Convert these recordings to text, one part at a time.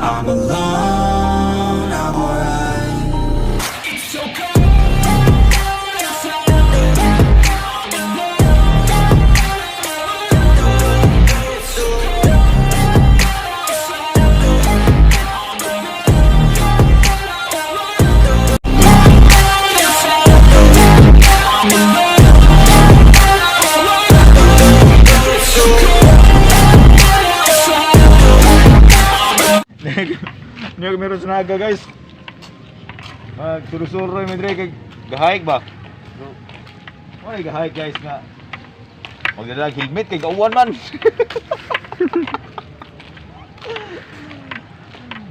I'm alone, I'm alright. It's so cold outside. I'm alone. It's so cold outside. I'm alone. I'm alone. It's so cold outside. Niya meron sa Naga, guys. Magsurusuro yung medre kay gahayik ba? So, oy, gahayik, guys, nga. Magdala helmet kay gauwan man.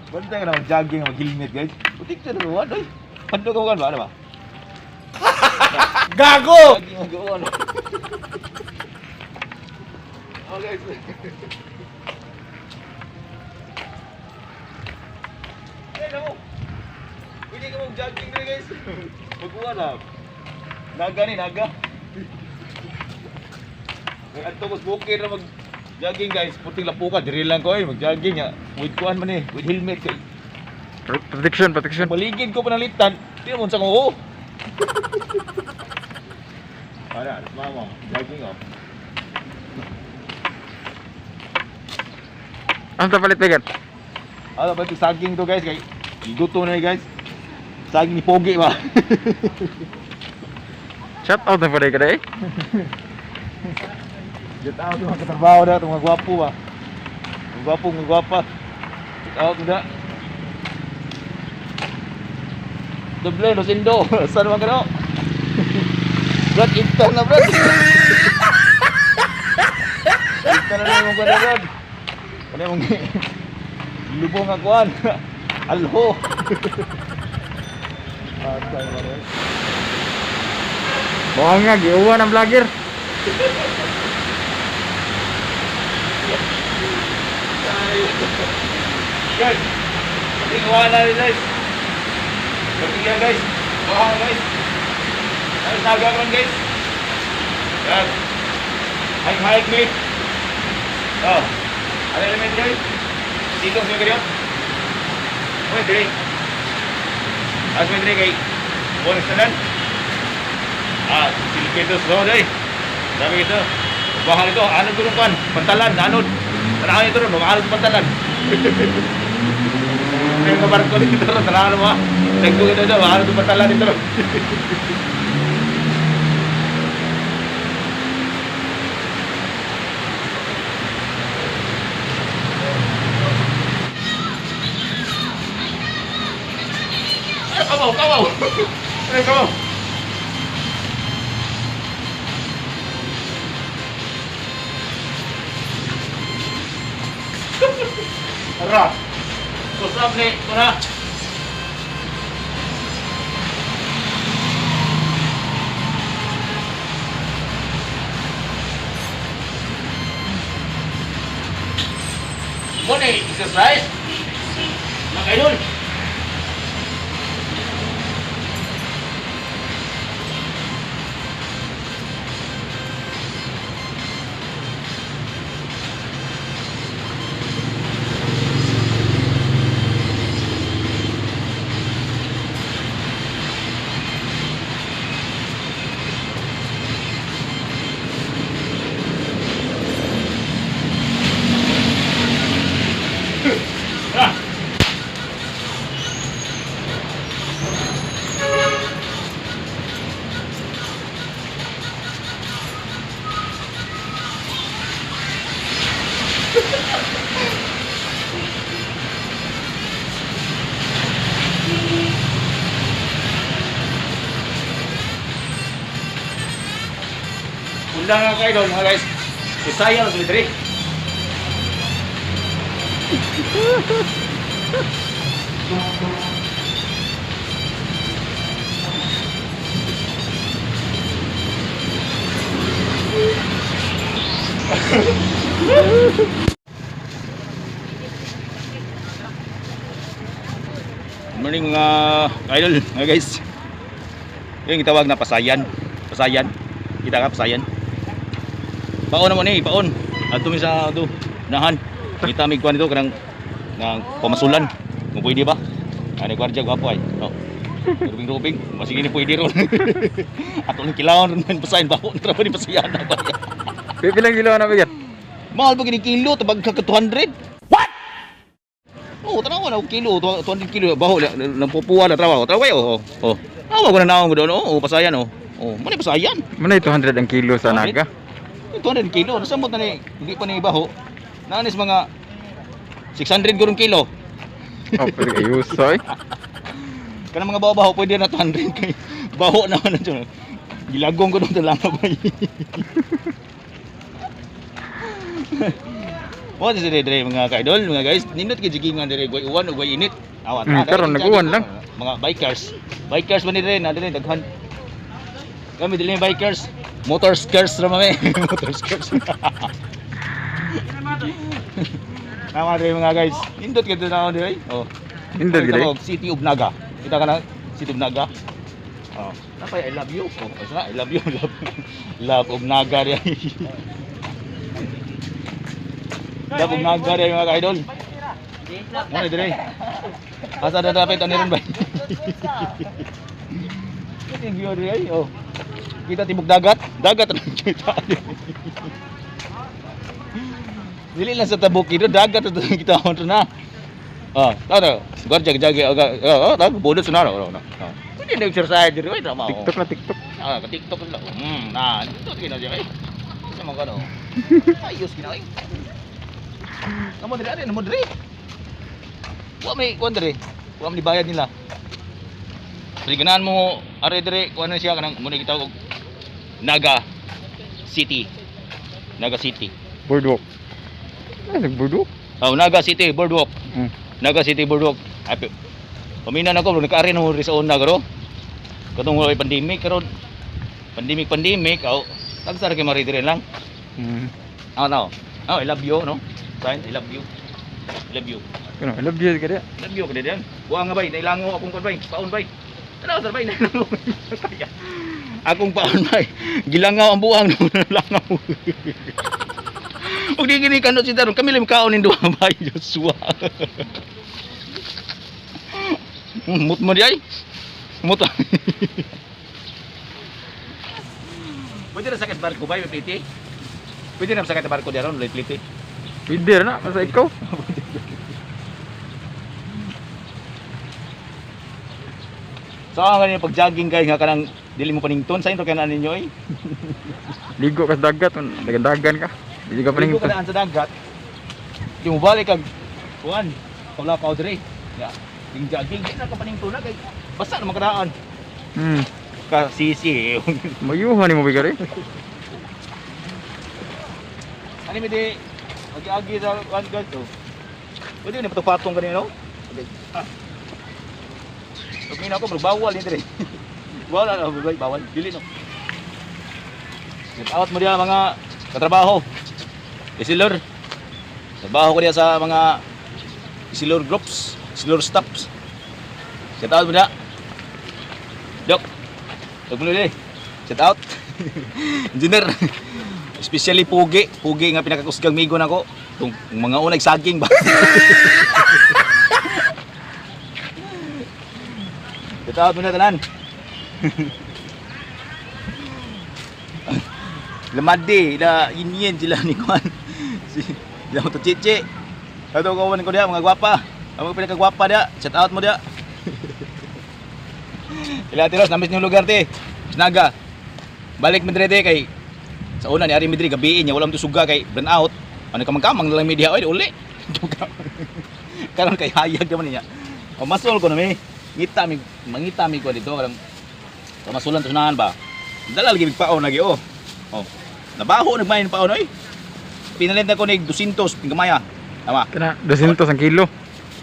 Bantay ka na mag-jogging, mag-helmet, guys. Putik sa naman, oy. Pando ka ba ano ba? Gago! Jogging mag-uwan. Oh, guys. Ay, nako. Pwede ka mag-jogging rin, guys. Mag-uwan ah. Naga ni, naga. May adto ko sa bukid na mag-jogging, guys. Puting lapuka, diri lang ko ay mag-jogging ya. With kuan man eh, with helmet kay. Protection, protection. Maligid ko panalitan, di naman sa ko. Para, mama, jogging oh. Ano ta palit bigat? Ano ba ito saging to, guys, kay guto na eh, guys. Saging ni Pogi ba? Shout out na pala ka eh. Get out mga katrabaho na, itong mga gwapo ba? Mga gwapo, mga gwapa. Get out na. Doble, Rosindo. Saan naman ka na? Brad, intan na, Brad. Intan na naman ko na, Brad. Ano yung lubong ang kuwan? Alho. Patay na rin. Buang nga, giuwan ang vlogger. Guys, tingwa na rin, guys. Pagkigyan, guys. Baha, guys. Guys, naga ron, guys. Yan. Hike hike mate. Oh. Ano element, guys? Dito sa mga. Uy, dire. As may dire kay bonus na nan. Ah, siliketos so day. Sabi ito. Baha nito, anod ko nung kan, pantalan, anod. Tanawan ito ron, maanod sa pantalan. May mga barko dito ron, tanawan mo. Nagko ito ito, maanod sa pantalan dito ron. Ay, kabaw, kabaw. Ay, kabaw. Tara. Kusap ni, ito na. Mo na exercise. Mga idol. Tara. Undang nga kayo doon, mga guys. Isaya lang sa diri. Good morning, mga idol, mga guys. Yung itawag na pasayan. Pasayan. Kita ka pasayan. Paon naman eh, paon. Adto mi sa do. Nahan. Kita mig kuan dito kanang Ng pamasulan. Kung pwede ba? Ano gwardiya gwapo ay. Oh. Rubing-rubing, masige ni pwede ron. Ato ni kilawon ron man pasayan baho na ni pasayan na ba. Pipilang kilo na bigat. Mahal ba gini kilo tabag ka 200? What? Oh, tanawa na og kilo, 200 kilo baho nang pupuwa na trabaho. Trabaho kayo. Oh. Oh. Awa ko na naong ko doon. Oh, oh, pasayan oh. Oh, mo ni pasayan. Muna 200 ang kilo sa 200? Naga. 200 kilo, nasamot na ni, hindi pa ni baho. Naanis mga 600 gurong kilo. Oh, pwede kayo soy. Kanang mga baho-baho pwede na 200 kay baho na man dyan. Gilagong ko doon lang ba. Mo sa dire dire mga ka-idol, mga guys, nindot kay jigingan dire gway uwan ug gway init. Awat. Karon nag-uwan lang. Mga bikers. Bikers man dire na dire daghan. Kami dili bikers. Motor skirts ra mami. Motor skirts. Tama dire mga guys. Nindot kay na dire. Oh. Nindot Kita gid. ko, City of Naga. Kita ka na City of Naga. Oh. Napay I love you. Oh, asa na? I love you. Love, love of Naga rin. Love of Naga rin mga ka-idol. Ano dire? Asa na dapat ani ron ba? Ito yung view dire ay. Oh. Kita tibok dagat. Dagat na kita. Dili lang sa tabok ito, dagat na kita na. Ah, tara. Guardia jaga aga. Oh, tag bodot sunaro no. No. Pwede na exercise diri oy drama. TikTok na TikTok. Ah, ka TikTok lang. Na, dito kina siya eh. Sa mga kano. Ayos kina eh. Kamo diri ari mo diri. Wa may kuan diri. Wa may bayad nila. Sige ganahan mo ari diri kuan na siya kanang mo na gitawag og Naga City. Naga City. Boardwalk. Ay, nag boardwalk. Oh, Naga City Boardwalk. Naga City Boardwalk. Ay, pamina na ko, bro, nakaari na mo rin sa una, karo. Katong wala pandemic, karon. Pandemic, pandemic, aw. Tagsara kay Marie lang. Aw, no. Oh, I love you, no? Sign, I love you. I love you. Kuno, I love you kada. I love you, kada diyan. Buang nga bay, nailango akong kon bay, paon bay. Tanaw sar bay, nailango. Akong paon bay. Gilangaw ang buang, langaw. Ug di gini kanot si Daron, kami lang kaon ning duha bay, Joshua. Mut mo di ay. Mut. Pwede na sakay sa barko bay, may pliti. Pwede na sakay sa barko di aron, may pliti. Pwede na basta ikaw. So ang ganyan pag jogging kay nga kanang dili mo panington sa intro kay na ninyo eh. Ligo ka sa dagat, dagan-dagan ka. Dili ka Ligo ka panington. daan sa dagat. Di mo balik kag kuan, wala pa diri. Ya, ding jogging di na ka panington na kay basta na makadaan. Ka sisi. Mayuhan ni mo bigari. Ano mi di agi-agi sa kuan guys to. Pwede ni patong kanino? Ah. Pag mina ako, bro, bawal ni diri. Bawal na, bawal, bawal. Dili no. Get out mo diya mga katrabaho. Isilor. Trabaho ko diya sa mga Isilor groups, Isilor stops. Shout out mo diya. Dok. Dok mo dili. Shout out. Engineer. Especially Pugi. Pugi nga pinakakusgang migo nako. Tung mga unag saging ba. Shout out mo na tanan. Lamadi, ila yin yin sila ni Kwan. Si ila mo to chichi. Ato ko ko diha mga gwapa. Ang mga pinakagwapa diha, shout out mo diha. Ila tiros namis yung lugar te. Naga. Balik mi dire te kay sa una ni ari mi dire gabi niya wala mo suga kay burn out. Ano ka magkamang na lang mi diha oy uli. Karon kay hayag naman niya. O masol ko na mi. Ngita mi mangita mi ko dito karang pamasulan to sunahan ba. Dala lagi mig paon lagi oh. Oh. Nabaho nagmain paon oy. Pinalit na ko nig 200 gamaya. Tama. Kana 200 ang kilo.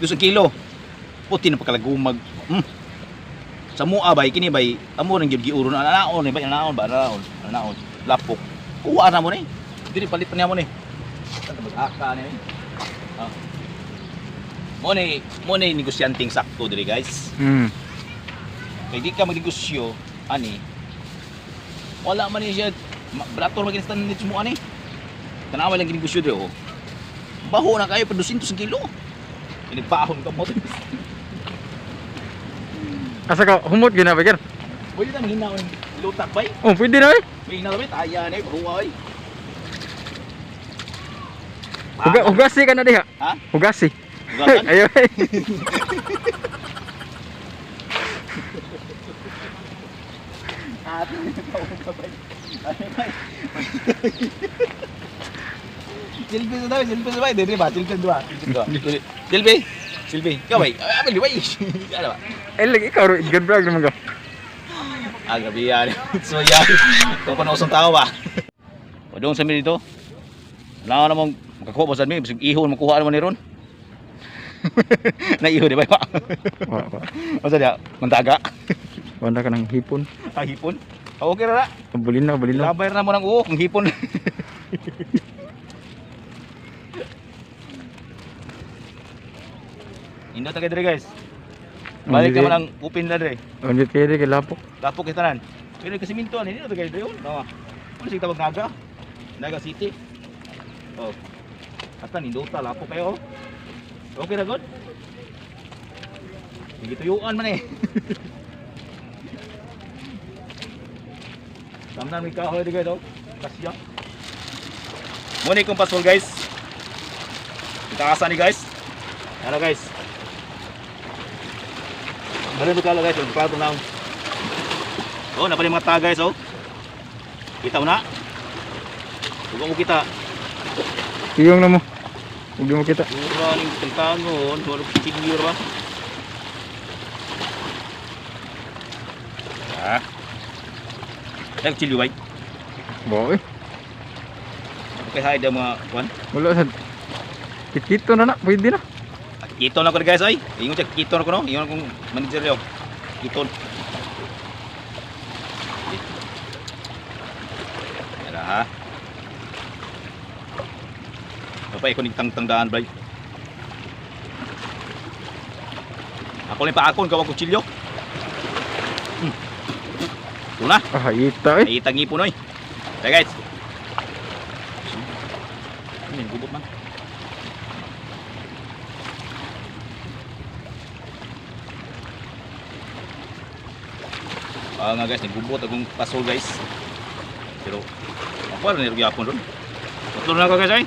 200 kilo. Puti na pagkalagumag. Sa mua bay kini bay amo nang gyud giuro na naon ni bay naon ba naon naon lapok. Kuha na mo ni. Dili palit pa niya mo ni. Tanto mag-aka ni. Ah. Mo ni negosyanteng sakto diri guys. Kay di ka magnegosyo ani. Wala man ni siya barato man ginistan ni mo ani. Tanawa lang ginegosyo diri oh. Baho na kayo pa 200 kilo. Inigpaahon ka mo. Asa ka humot gina ba? Pwede na hinaon lutak bay. Oh, pwede na eh. May hinaon bay taya na ruwa ay. Hugasi ka na diha. Ha? Hugasi. Hugasan? Ayo. Ate, ka bay. Ay bay. Silbi sa daw, silbi sa bay, diri ba? Silbi dua, silbi dua. Silbi. Silbi. Ikaw bay. Ay, bay. Ano ba? Eh lagi ikaw ro good vlog naman ka. Ah, grabe yan. So yan. Kung panausang tao ba? O doon sa dito. Wala namang makakuha ba sa amin? Bisag ihon, makuha naman ni Ron. Naiho, di ba? Wa wa. Masa dia? Mantaga? Wala ka ng hipon. Ah, hipon? Ah, okay ra. Bulina, bulina. Labay na mo ng uok, ang hipon. Indot na kayo diri guys. Balik naman ang upin na diri. Hindi kaya kay lapok. Lapok kita tanan. Pero kasi minto ani dito kayo diri. No. Ano sige tawag Naga? Naga City. Oh. Hasta nindota lapok kayo. Oh. Okay ra god. Hindi tuyuan man eh. Tamnan may kahoy di kayo. Kasya. Muna kong pasol guys. Itakasan ni guys. Ano guys? Balon kalo guys, yung plato na. Oh, napali mga taga guys oh. Kita mo na. Huwag mo kita. Iyong na mo. Huwag mo kita. Mura ning tantangon, wala kutsilyo ra ba? Ah. Ay, kutsilyo bay. Boy. Okay, hi daw mga kwan. Wala sa Kikito na na, pwede na. Kito na ko na guys ay. Ingon siya kito na ko no. Ingon akong manager yo. Kito. Tara ha. Kapay ko nagtangtangdaan bay. Ako lang paakon kawag kutsilyo. Ito na. Ah, ita eh. Ay tangi po noy. Tara guys. Ano yung gubot man? Ah nga guys, nagbubot akong pasol guys. Pero ako rin nirgyapon ron. Putol na ako guys ay.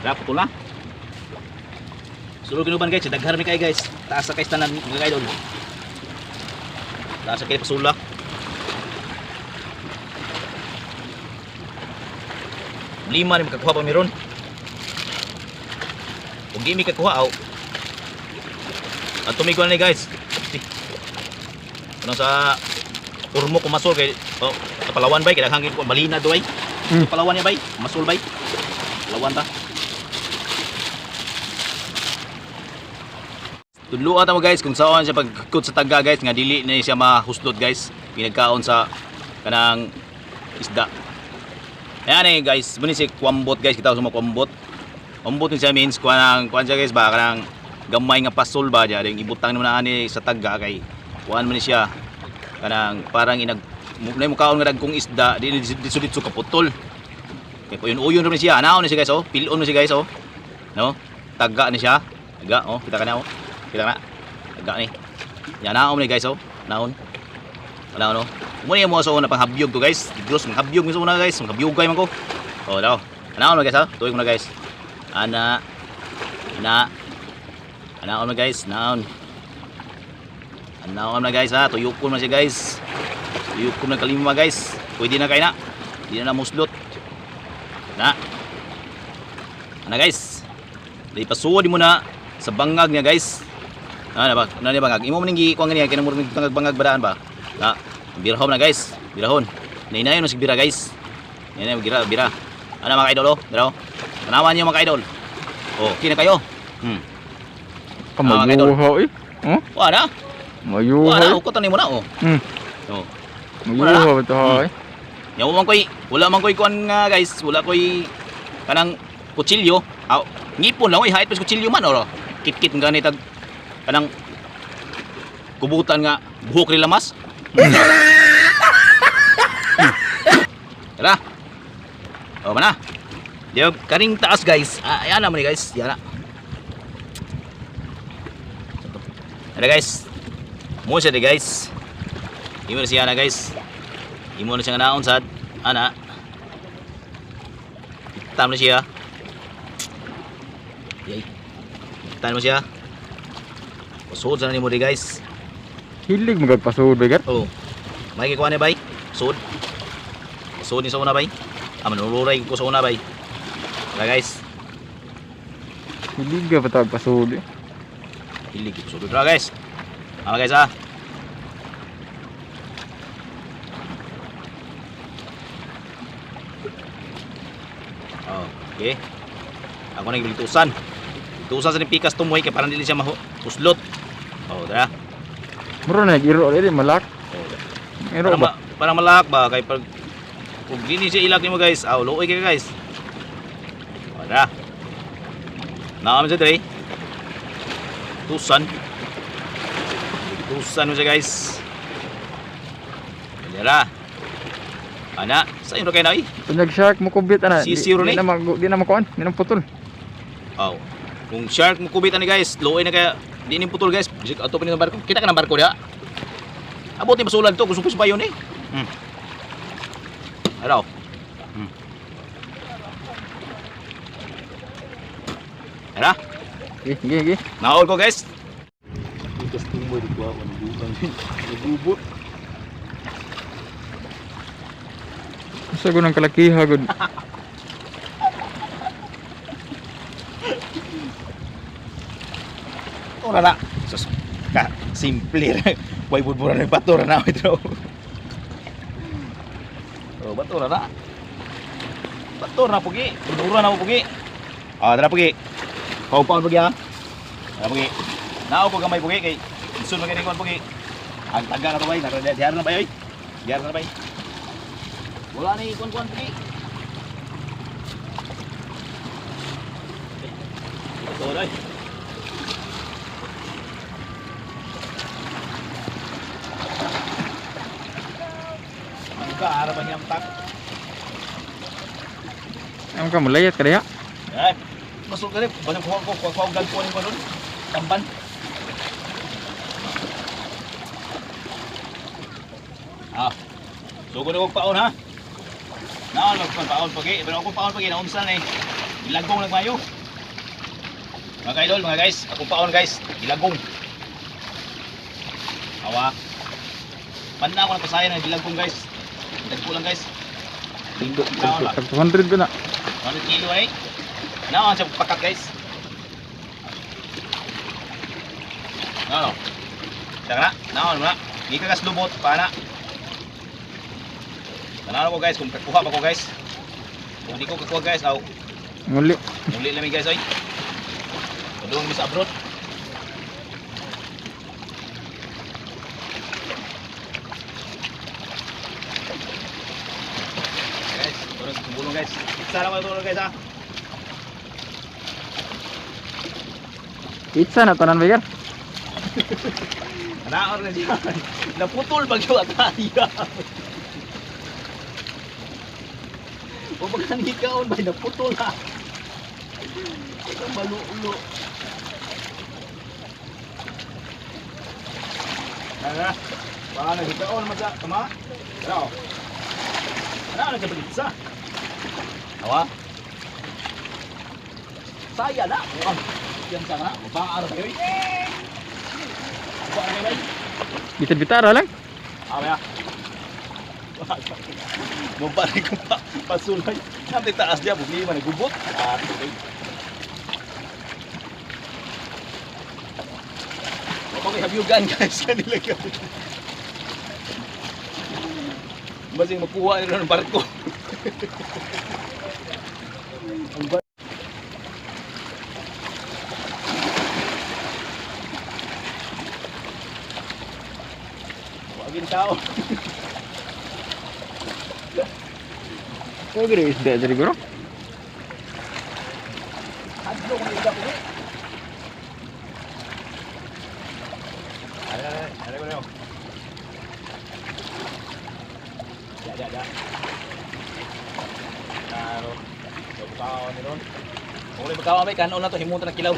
Tara, putol na. Sulod ginuban guys, daghan mi kay guys. Taas sa kay tanan mga idol. Taas sa kay pasula. Lima ni makakuha pa meron. Kung di mi kakuha aw. At tumigol ni guys. Si. Ano sa urmo kumasol kay oh, sa Palawan bay kay daghang ko balina do bay. Sa Palawan niya bay, masol bay. Palawan ta. Tudloan ta mo guys kung saan siya pagkut sa taga guys nga dili na siya mahuslot guys. Pinagkaon sa kanang isda. Ayan eh guys, muna si kwambot guys, kita sa mga kwambot. Kwambot ni siya means kuan ang kuan siya guys ba kanang gamay nga pasol ba diya yung ibutang naman na ani sa taga kay kuan man ni siya kanang parang inag na mukaon nga dagkong isda di ditso ditso kaputol. Kay uyon-uyon ra man siya, anaon ni siya guys oh, pilon ni siya guys oh. No? Taga ni siya. Taga oh, kita ka na oh. Kita ka na. Taga ni. Yan naon ni guys oh. Naon. Wala no. Muna yung mga sa una pang habyog to guys. Gross mga habyog sa una guys, mga habyogay man ko. Oh, daw. Anaon na guys ha. Tuig mo na guys. Ana. Ana. Anaon na guys, naon. Anaon na guys ha. Tuyukon na siya guys. Tuyukon na kalima guys. Pwede na kay na. Di na na muslot. Na. Ana guys. Dai pasuod mo na sa bangag niya guys. Ana ba? Ana niya bangag. Imo man ning gikuan niya kay murag bangag bangag badaan ba? Na. Birahon na guys. Birahon. Nainayon mo sig bira guys. Nainayon bira bira. Ana mga idol oh. Dira oh. Tanawan niyo mga idol. Oh, okay na kayo. Ah, Ah, mga idol. mayuha eh. Oh, Wa na. Wa mayuha. na eh. ukot ni mo na oh. Oh. Mayuha ba to eh? Yaw man koy, wala man koy kuan nga guys, wala koy kanang kutsilyo. Aw, ngipon lang oy, hait pa sa kutsilyo man oro. Kit-kit nga ni tag kanang kubutan nga buhok ni lamas. Tara. O mana. Diyo kaning taas guys. Ah, ayan na man ni guys. Yan na. Ano guys? Mo siya di guys. Imo na siya na guys. Imo na siya nga naon sad. Ana. Itam na siya. Yay. Itam mo siya. Pasod sa na nimo di guys. Hilig mo gagpasuod bigat. Oh. May kikuha ni bay. Sud. Sud ni sa una bay. Ah, manururay ko sa una bay. Tara guys. Hilig ka pa tawag pasuod eh. Hilig ko sud. Tara guys. Tama guys ah. Oh, okay. Ako nang ibilitusan. Tusan sa ni pikas tumoy kay parang dili siya mahuslot. Oh, tara. Muro na iro dili malak. Oh, Iro parang, ba? Parang malak ba kay pag kung dili siya ilak nimo guys, aw luoy kay guys. Wala. Naam sa dre. Tusan. Tusan mo siya guys. Dira. Ana, sa inyo kay na eh. Tunyag shark mo kubit ana. Sisiro Di ni. na mag di na makuan, di na putol. Aw. Kung shark mo kubit ani guys, luoy na kaya di ning putol guys. Bisag ato pa ni barko. Kita ka ng barko diha. Abot ni basulan to, gusto pa yun eh. Araw. Ara, Gi gi gi. naol ko guys. Ikas tumoy di ko ako nagugang. Nagubot. Usa gud ang kalakiha gud. Ora na. Sus, ka simple ra. Way budburan ni bato ra na ito. Oh, bato ra na. Bato ra pugi. Budburan na pugi. Ah, tara pugi. Kau paon pugi ha. Tara pugi. Nao ko gamay pugi kay isun man kini kon pugi. Ang taga na to bay, nara na bay oy. Diar na bay. Wala ni kon kon pugi. Ito oy. Ka ara ba niyang tak? Ang ka mulayat ka diha. Ay, masuk ka rin. Basta kuha ko, kuha ko gagkuha ni Balon. Tamban. Ah, sugo na kong paon ha. Naon magpaon paon pagi, pero akong paon pagi naunsa na eh. Ilagong nagmayo. Mga kaidol, mga guys, akong paon guys, ilagong. Awa. Panna ako na pasayan ng ilagong guys. Dagko lang guys. Naon ba? Tag 200 ko na. 100 kilo eh. Naon siya pakat guys. Naon. Siya na. Naon na. Di ka kaslubot pa na. Tanaw ko guys kung kakuha ba ko guys. Kung di ko kakuha guys, aw Muli. muli lang mi guys oy. Padung mi sa abroad. Guys, turun gulung guys. Sana ko tulong guys ha. Itsa na tanan bigar. Naor na siya. Naputol bagyo at iya. O pagka nikaon ba, naputol na. Ito malulo. Tara. Baka nagkaon naman sa tama. Tara. Oh. Tara na sa pagitsa. Awa. Saya na. Oh, yan sa nga. Baka araw kayo. Eh. Baka kayo. Bay. Bitan bitara lang. Ah, ya. Mabalik ko pa pasulay. Nanti taas dia bumi mana gubot. Ah, okay. Okay, have you gone guys kanila ka. Basing makuha nila ng barko. Ang Wagin tao. Ko gid isda diri guro. Hadlo kung isda ko. Are, are, are ko na. Ya, ya, ya. Claro. So, bukaw ni ron. Kung ulit bukaw may kanon na to himutan na kilaw.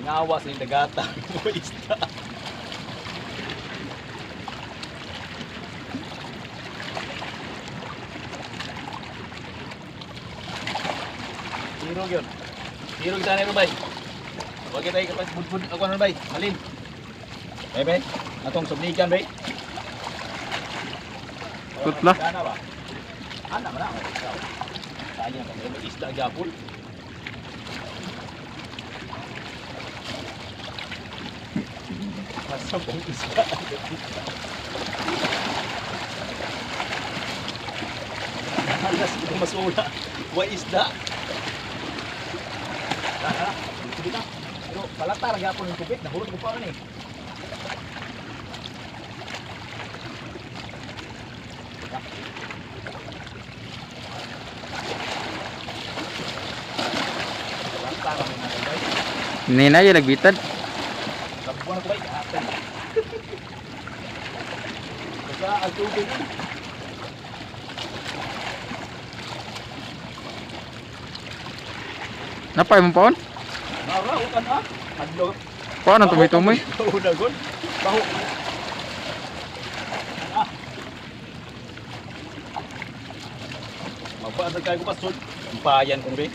Tingawa sa dagata. Isda. Zero yun. Zero kita na bay. Huwag kita ikapag budbud ako ano bay. Malin. Bay bay. Atong sublikan bay. Tutla. Ana ba? Ana man na. Sayang ka may isda gyapon. Masabong isda. Alas ko masula. Wa isda. Tara, dito na. Pero palatar gyapon yung tubig, nahulog ko pa ni. Palatar ang mga bay. Ninay nagbitad. Sabuan ko bay, atin. Basta ang tubig. Napay mong paon? Mara, ukan ah. Adlaw. Paon ang tumoy-tumoy. Baho na gud. Baho. Ah. Mabasa kayo ko pasod. Payan ko be.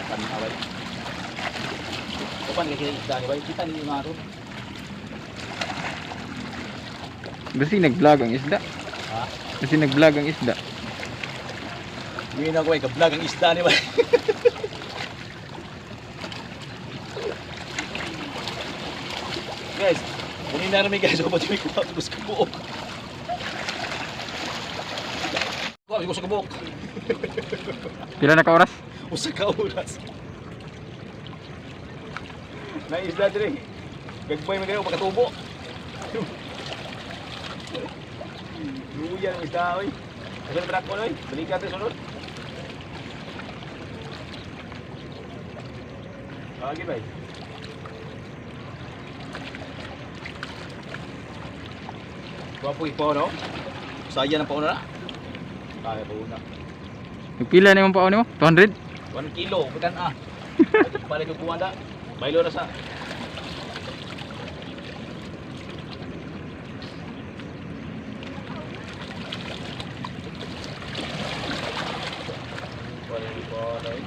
Panaway. Upan kay isda ni bay. Kita ni mga ron. Basi nag-vlog ang isda. Ha? Basi nag-vlog ang isda. Hindi na ko ay kablog ang isda ni bay. Guys, muni na rami guys, ako pati may kuha ko sa kabuok. Kuha ko sa kabuok. Pila na ka oras? Usa ka oras. Na isda dire. Gagmay man kayo makatubo. Luya ang isda oy. Kasi na ko oy. Balikan tayo sunod. Lagi bay. Gwapo ipaw no? Saya ng pauna na. Kaya pauna. Nagpila na imong paon nimo? 200? 1 kilo, butan ah. Balik ko kuha na. Baylo na sa. Balik ko na eh.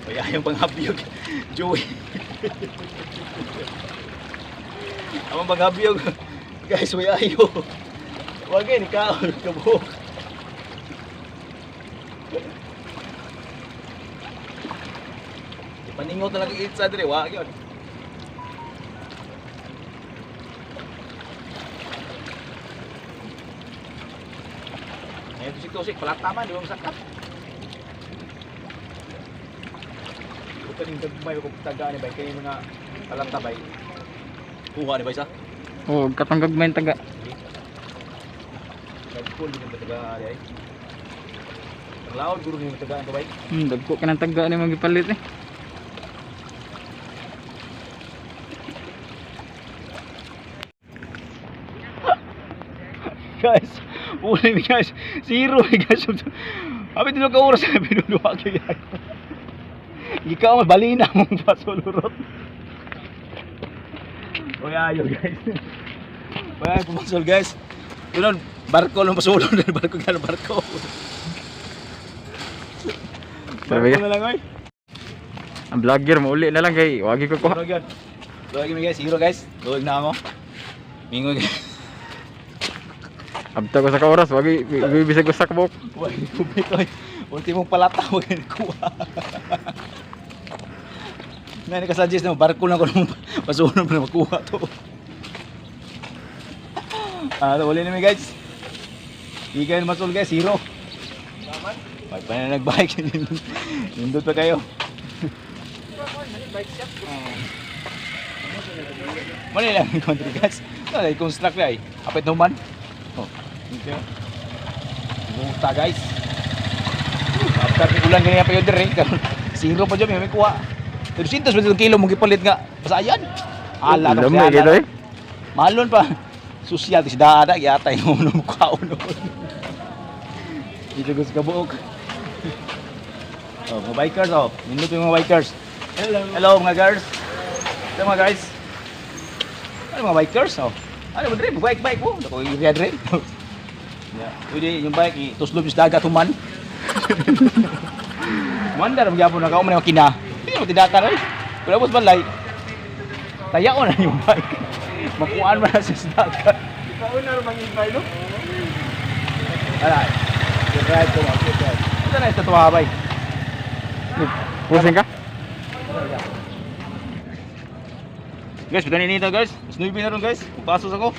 Kaya yung panghabiyog, Joey. Ang panghabiyog, guys, way ayo. Wag eh, ikaw, kabuok. Paningot na lang itsa dire, wa gyud. Ngayon tusik-tusik, palata man, di ba masakap? Bukan yung gagmay kung tagaan ni bay, kaya yung mga palata bay. Kuha ni bay sa? Oh, katong gagmay taga. Nagpul din ang tagaan ay. Ang laod guro ni tagaan ka bay. Dagko ka ng taga ni mong gipalit eh. Guys, uli mi guys. Zero mi guys. Abi dito ka oras na pinuluwa kayo. Gikaw mas balina mong pasulurot. Oy ayo guys. Oy ayo pumasol guys. Tunon, barko lang pasulod, barko galo barko. Sabi Barko ka. na lang oy. Ang vlogger mo uli na lang kay wagi ko kuha. Zero gyud. Luwag mi guys, zero guys. Luwag na ako. Mingoy guys. Abta ko sa ka oras, wagi bisag ko sa kabok. Wag kubit oy. Ultimong palata wag ni kuha. Nga ni ka-suggest na barko lang ko nung pasunon para makuha to. Ah, uli na mi guys. Di kayo masul guys, zero. Pag pa na nagbike, nindot pa kayo. Mali lang yung country guys. Ay, construct na eh. Apit naman. Oh, dito. Buta guys. After ni ulan ganyan pa yun dire. Zero pa dyan, may kuha. 200 ba itong kilo mong gipalit nga pasayan? Ala tong Lamay siya, kita eh. Mahalon pa. Sosyal ti dada yatay mo nung kaon. Dito ko sa kabuok. Oh, mga bikers oh. Nindot yung mga bikers. Hello. Hello mga girls. Hello mga guys. Ano mga bikers oh. Ano mo dre, bike bike mo. Dako area dre. Yeah. Pwede yung bike ituslob sa dagat human. Mandar mo gyapon na ka man makina. Hindi mo tidata oy. Pero boss balay. Tayaon na yung bike. Makuan man na siya sa dagat. Ikaw na rin ang no? Wala. Good ride ko, mga good ride. Ito na ito tumahabay. Pusing ka? Guys, pitanin nito guys. Mas 9 na ron guys. Pasos ako.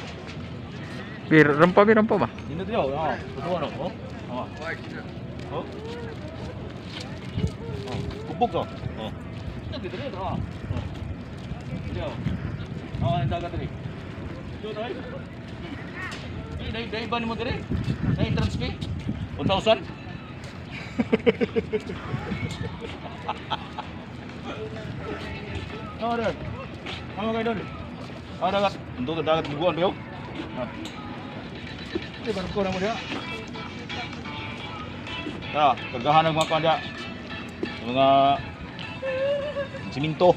Bir rampa bir rampa ba? Nindot yun. Oo. Ito ano. Oh. Oh. Oh. Oh. Kubok to. Oh. Ito dito dito. Oh. Oh. Dito. Oh, ang dagat diri. Ito tayo. Eh, dai dai ba nimo diri? Dai entrance fee? 1,000? Oh, dol. Ano kayo dol? Ah, dagat. Ito dagat buguan ba yun? Ah. Di barko na mo diha. Tara, kagahan ang mga kanda. Mga siminto.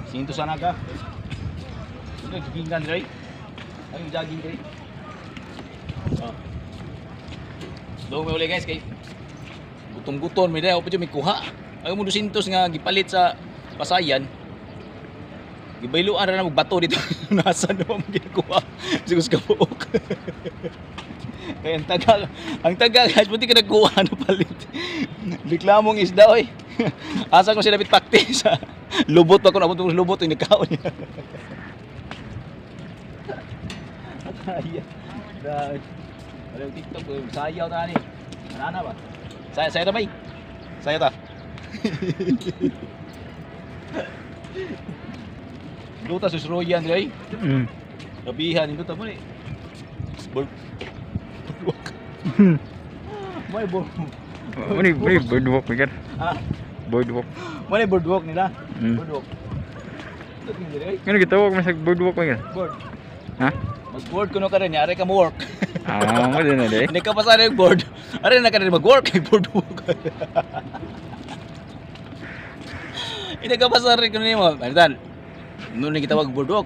Siminto sana ka. Ano jogingan dre? Ay, jogging dre. Ah. Doon may uli guys kay gutom-gutom may daw pa may kuha. Ayaw mo 200 nga gipalit sa pasayan. Gibayluan ra na magbato dito. Nasa na mo ginakuha. Siguro sa kabuok. Kaya ang tagal guys, buti ka nagkuha na palit. Reklamong isda oy. Asa ko sila bitpakti sa lubot pa ko nabot ko sa lubot yung nagkaon niya. Ay, grabe. Wala yung TikTok, eh. Sayaw ta ni. Ano ba? Saya saya ta bay. Saya ta. Luta sa Royan diri. Gabihan ito mo ni. Board. Boardwalk. May board. Muni muni boardwalk bigar. Ah, Boardwalk. may boardwalk nila. Boardwalk. Ito tingin diri. Ngano gitawag man sa boardwalk bigar? Board. Ha? Mag-board kuno ka rin, yari ka mo work. Ah, mo din na de. Hindi ka pa sana yung board. Ari na ka rin mag-work, boardwalk. Hindi ka pa sa rin kuno nimo. Ano tan? Noon kita mag boardwalk.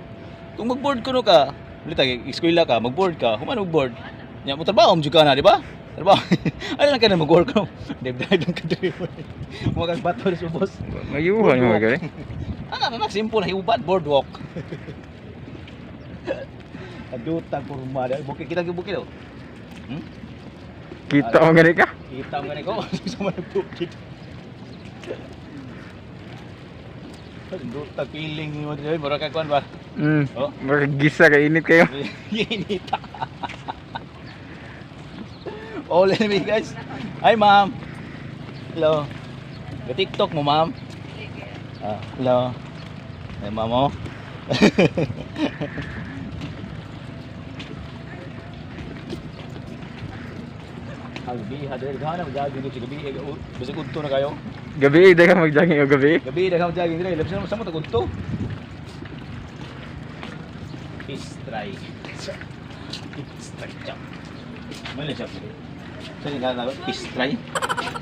Kung mag-board kuno ka, ulit eskwela ka, mag-board ka, human mag-board. Nya mo trabaho mo jud ka na, di ba? Trabaho. Ano lang ka na mag-work no? Dib-dib lang ka diri. Mga bato sa boss. Mayuhan mo bigar. Ano na simple na hiuban boardwalk. Aduta kurma dai bukid kita bukid oh. Kita mo gani ka? Kita mo gani ko sa mga bukid. Aduta feeling mo diri mura ka kuan ba? Oh. Mura gisa kay init kayo. Inita. All enemy guys. Hi ma'am. Hello. Ga TikTok mo ma'am. Ah, hello. Ay ma'am oh. Gabi, hadir ka na mag-jogging dito gabi. Bisag udto na kayo. Gabi di ka mag-jogging o gabi. Gabi daghang jogging dire. Labis na sa mo tag udto. Peace try. Peace try. Jump. May na siya. Saan yung gagawin? Peace try?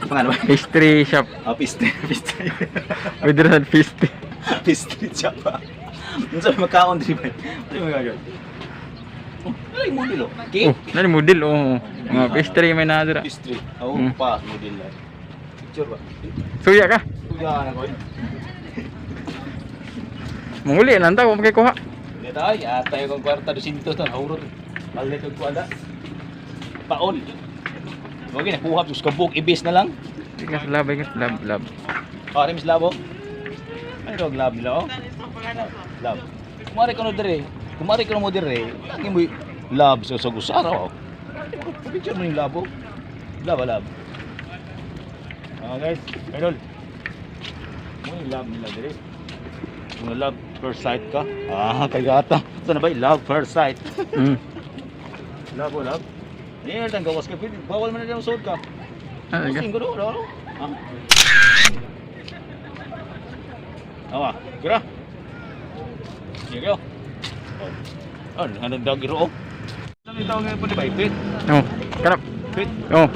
Pangalan ba? Pastry shop. Ah, peace try. Peace try. With sa pastry. Peace try siya pa. Ano sabi magkaon din ba? Ano yung magagawa? Oh, ano yung model oh? Cake? Oh, nani model oh. Mga pastry may naa dira. Peace tray. Oo, pa, model lang. Picture ba? Suya ka. Kuya na ko. Manguli lang ta, wa makikuha. kuha. Hindi tayo, yata yung kwarta, 200 na, nahurot. Palit yung kuwada. Paol. Okay, nakuha, sus kabuk, ibis na lang. Di ka sa lab, ka sa lab, lab. Pare, Miss Labo. Ano daw ang lab nila, oh? Lab. Kumari ka no dire. Kumari ka no mo dire. Lagi mo lab sa gusara, oh. Picture mo yung labo. Lab, ah, lab. Ah, guys, idol. Mo yung lab nila dire. Kung love first sight ka. Ah, kagata. Sana ba yung love first sight? Love, oh, love. Hindi na gawas ka. Pwede- Bawal man na suot ka. Ah, ka. Pusing ko doon, ano? Ah. Awa, kira. Sige kayo. Oh. Oh, ano dagiro oh. Ano tawag ngayon po di ba? Fit? Oh, kanap. Fit? Oh.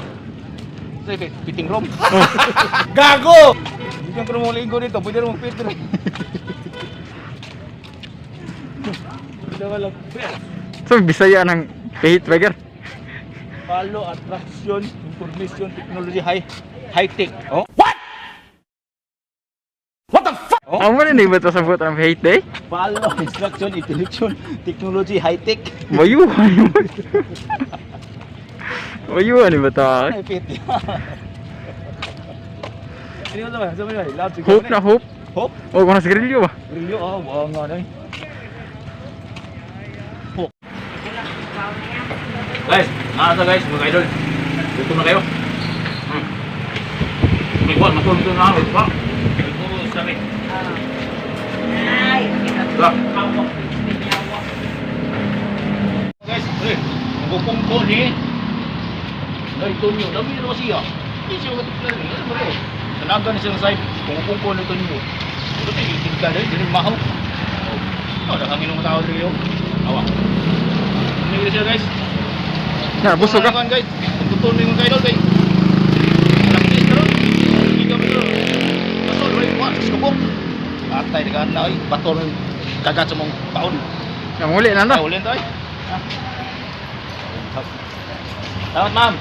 Say fit, fitting room. Oh. Gago! Hindi ko na linggo dito, pwede na mag-fit rin. Hindi ka lang. So Bisaya ng pihit bagger. Follow attraction, information technology, high tech. Oh? What? What the fuck? Oh? Amo na ni ba to sa buot ang pihit day? Follow instruction, intellection, technology, high tech. Mayuhan mo. Mayuhan ni ba ta? Ay, fit. Ano yun naman? Sabi niya, love to Hope na hope. Hope? Oh, kung nasa grilyo ba? Grillo, oh, wow nga na eh. Hope. Guys, mga to guys, mga idol. Gutom na kayo. May buwan, matulog na ako. Pa. Ito sa amin. Diba? Guys, eh, ang gupong ko ni Ay, Tonyo, dami na siya. Hindi siya matuplan. Ano ba ito? Tanagan na siya sa side. Kung ko ni Tonyo. Ito tayo, itin ka dahil, dahil mahaw. Oh, nakangin ng tao dito. Awa. Ano yun siya, guys? Na, busog ka. Guys, tutulong mo yung idol, guys. Practice ka ron. Hindi kami ron. Pasol, right? Wah, sa kabok. Atay, nagaan na, ay. Bato rin. Kagat sa mong taon. Ang uli na na. Ay, ulin tayo. Salamat, ma'am.